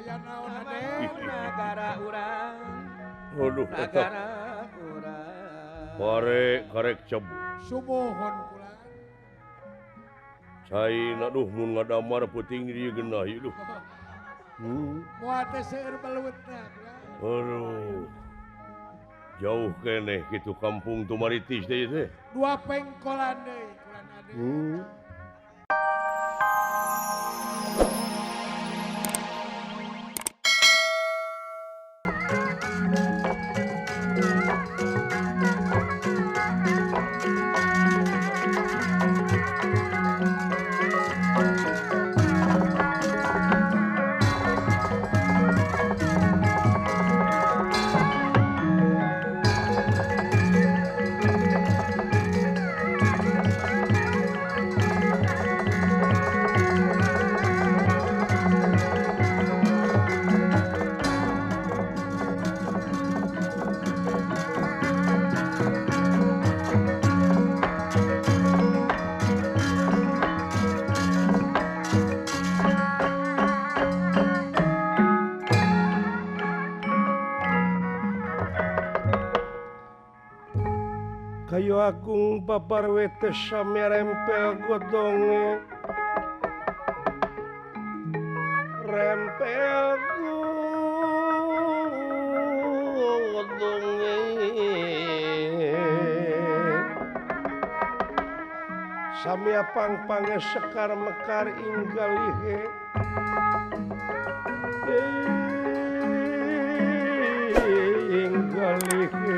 Aya naon Aden? Nagara urang. Aduh eta. Pare karek cebu. Sumuhun kula. Cai aduh mun ngadamar peuting di dieu geunah ieu duh. Moal teh seueur belutna. Aduh. Jauh keneh kitu kampung Tumaritis teh teh. Dua pengkolan deui kulan Aden. Kayu agung babar wete sami rempel godonge rempel godonge sami pang-pange sekar mekar inggalihe inggalihe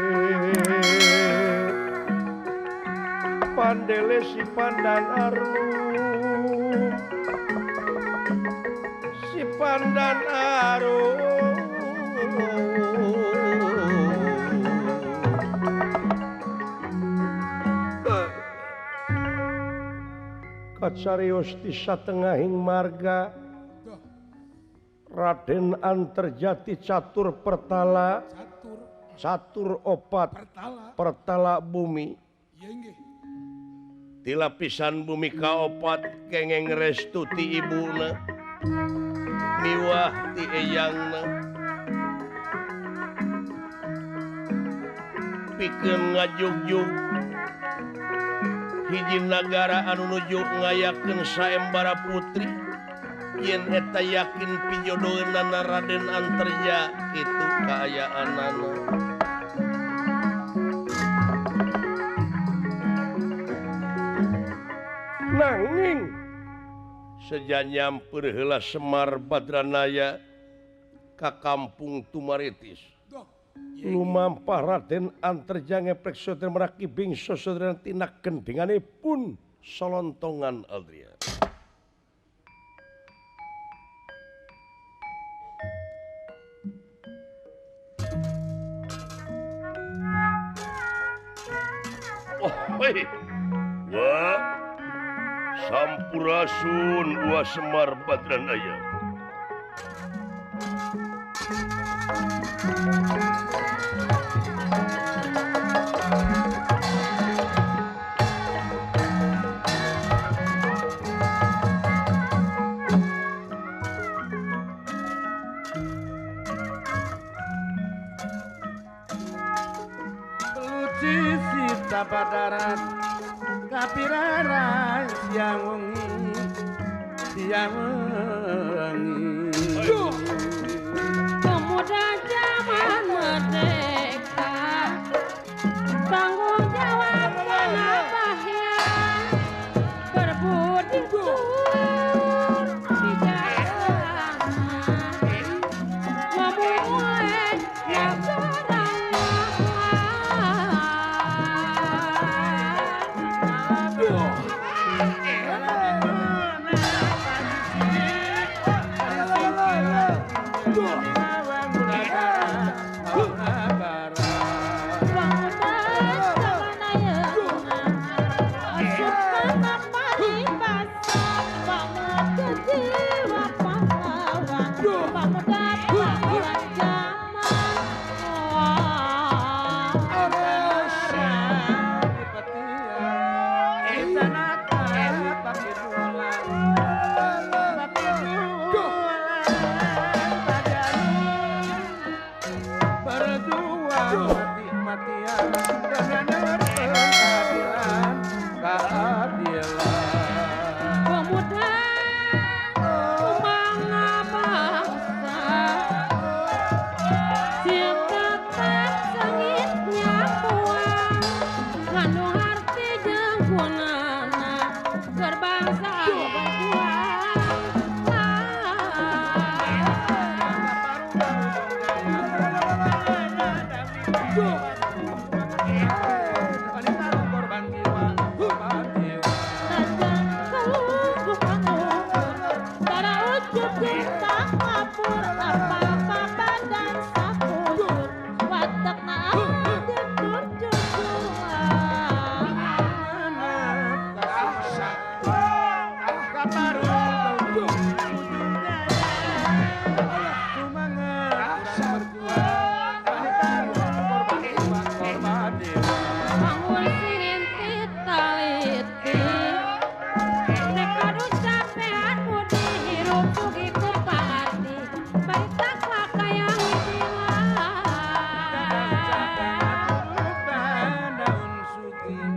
pandele si pandan arum si pandan arum kacarios di satengahing marga Raden Antarjati catur pertala catur opat pertala bumi di lapisan bumi kaopat kengeng restu ti ibuna miwah ti eyangna pikeun ngajugjug hiji nagara anu nuju ngayakeun saembara putri yen eta yakin pijodoheunana Raden Antarja kitu kaayaanana. Nanging seja nyampeur heula Semar Badranaya ka kampung Tumaritis. Lumampah Raden Antarja ngeprek sodra meraki bingsa sodra tina gendingane pun solontongan Aldria. Oh, hei. Wah. Sampurasun Wa Semar Badranaya. Luci sita padarat kapiraran siang wengi siang wengi. Pemuda zaman merdeka tanggung jawab kenapa ya berbudi bijaksana memulai negara. Aduh.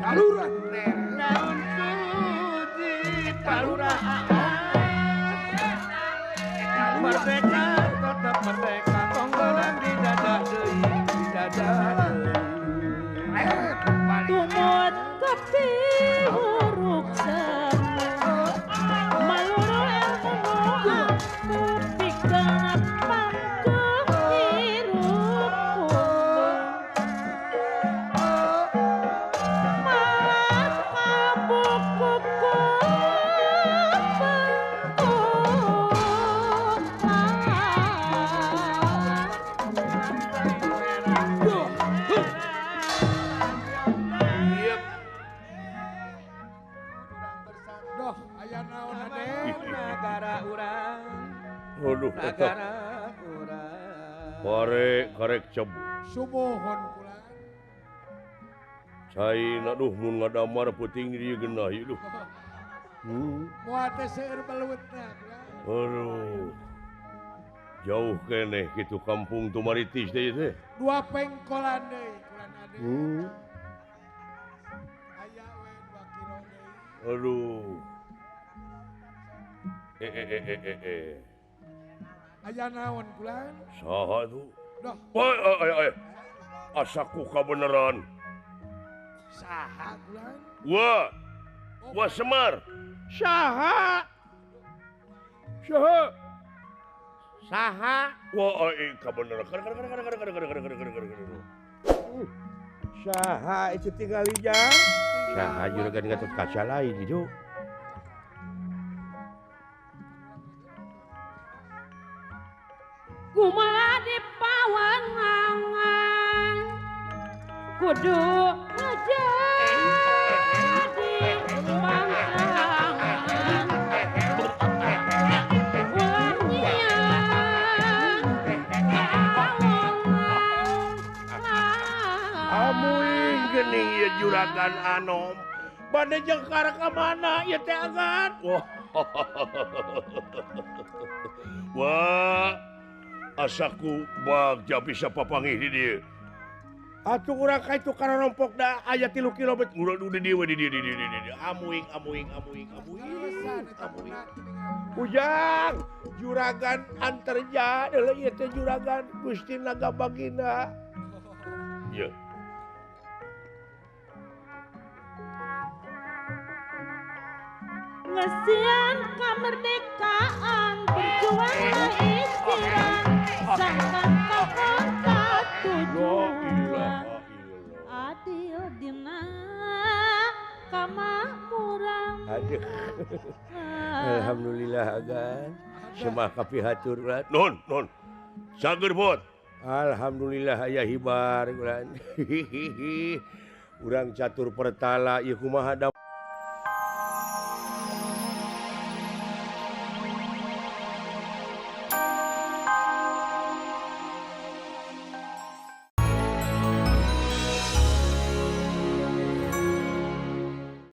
Palurah naon suci palurah merdeka tetap merdeka tong beunang dijajah deui dijajah deui tumut kopi huruk semu maluru ilmu aku pikeun pangku hirup malah kabukuku Doh aya naon Aden nagara urang Aduh eta nagara urang pare karek cebu sumuhun kula cai aduh mun ngadamar peuting di dieu geunah ieu duh. Moal teh seueur belutna kula. Aduh. Jauh keneh kitu kampung Tumaritis teh ieu teh. Dua pengkolan deui kulan Aden. Aya we 2 kilo deui. Aduh. Aya naon kulan? Saha tuh? Doh. Oi oi oi. Asaku kabeneran. Saha kulan? Wah. Wah Semar. Saha? Saha? Saha? Wah oi kabeneran. Saha itu tinggal jang Saha juragan Gatot Kaca lain gitu. Kumaha di pawangan kudu ngejadi pangsangan ulah nyian kawongan. Amuing geuning ieu juragan Anom. Bade jeung ka mana ieu teh agan? Wah. Wah. Asaku bagja bisa papanggih di dieu. Atuh urang ka itu karompok da aya 3 kilometer. Urang di dieu we di dieu di dieu di dieu. Amuing amuing amuing amuing. Amuing. Ujang juragan Antarja deuleu ieu teh juragan Gusti Naga Baginda. Ieu. Ngesian kemerdekaan berjuang keisian sangkan kapan tujuan adil dina kamakmuran. Aduh. Alhamdulillah agan semah kapihatur ulan. Nun nun sager bot. Alhamdulillah aya hibar ulan. Urang catur pertala ieu kumaha.